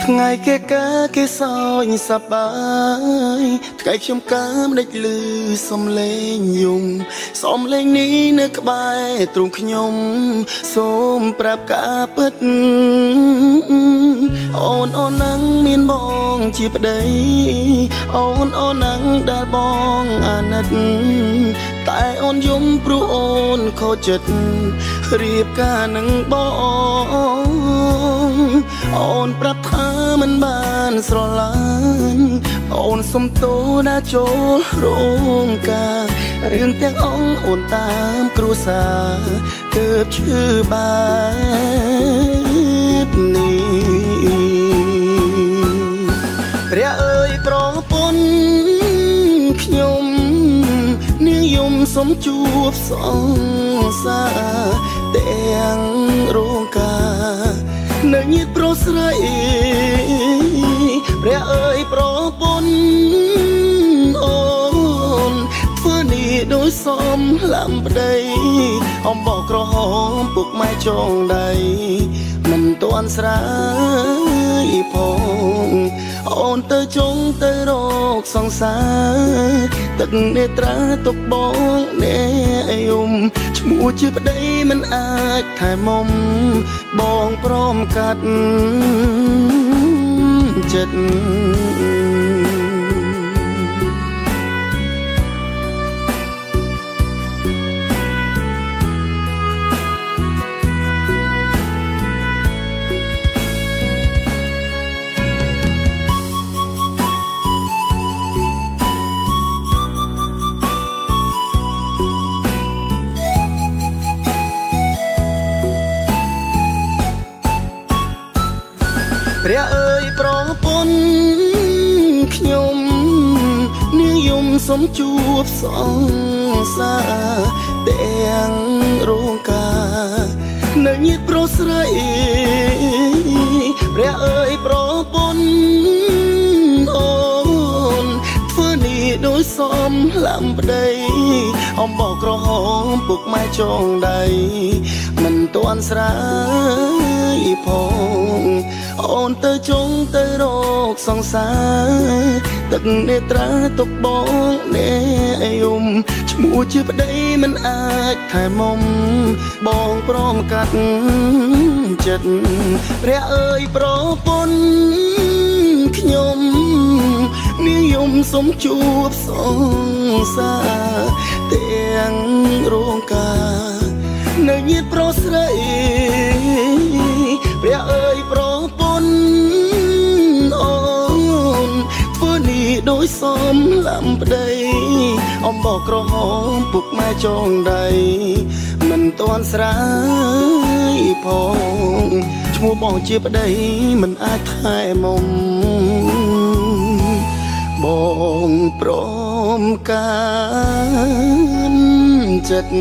ថ្ងៃគេកាគេសោយសប្បាយថ្ងៃខ្ញុំកើមដេចលឺសំលេងយំសំលេងនេះនៅក្បែរទ្រូងខ្ញុំសូមប្រាប់ការពិតអូនអូននឹងមានបងជាប្តីអូនអូននឹងដែលបងអាណិតតែអូនយំព្រោះអូនខូចចិត្តរៀបការនឹងបងអូនប្រាប់ថាមិនបានស្រឡាញ់អូនសុំទោសណាចូលរោងការរឿងទាំងអង្គអូនតាមគ្រួសារទើបឈឺបែបនេះព្រះអើយប្រពន្ធខ្ញុំនាងយំសុំជួបសង្សារទាំងរោងការនៅញាតិប្រុសស្រីព្រះអើយប្រពន្ធអូនធ្វើនេះដោយសំឡាំប្តីអំបោះក្រហមពុកម៉ែចងដៃមិនទាន់ស្រាយផងអូនទៅចុងទៅរកសង្សារទឹកនេត្រាទុកបងអ្នកយំឈ្មោះជាប្តីមិនអាចថែមុំបងព្រមកាត់ចិត្តព្រះអើយប្រពន្ធខ្ញុំនាងយំសុំជួបសង្សារទាំងរោងការនៅញាតិប្រុសស្រីព្រះអើយប្រពន្ធអូនធ្វើនេះដោយសំឡាំប្តីអំបោះក្រហមពុកម៉ែចងដៃមិនទាន់ស្រាយផងអូនទៅចុងទៅរកសង្សារទឹកនេត្រាទុកបងអ្នកយំឈ្មោះជាប្តីមិនអាចថែមុំបងព្រមកាត់ចិត្តព្រះអើយប្រពន្ធខ្ញុំនាងយំសុំជួបសង្សារទាំងរោងការនៅញាតិប្រុសស្រីព្រះអើយប្រពន្ធអូនធ្វើនេះដោយសំឡាំប្តីអំបោះក្រហមពុកម៉ែចងដៃមិនទាន់ស្រាយផងឈ្មោះបងជាប្តីមិនអាចថែមុំបងព្រមកានចិត្ត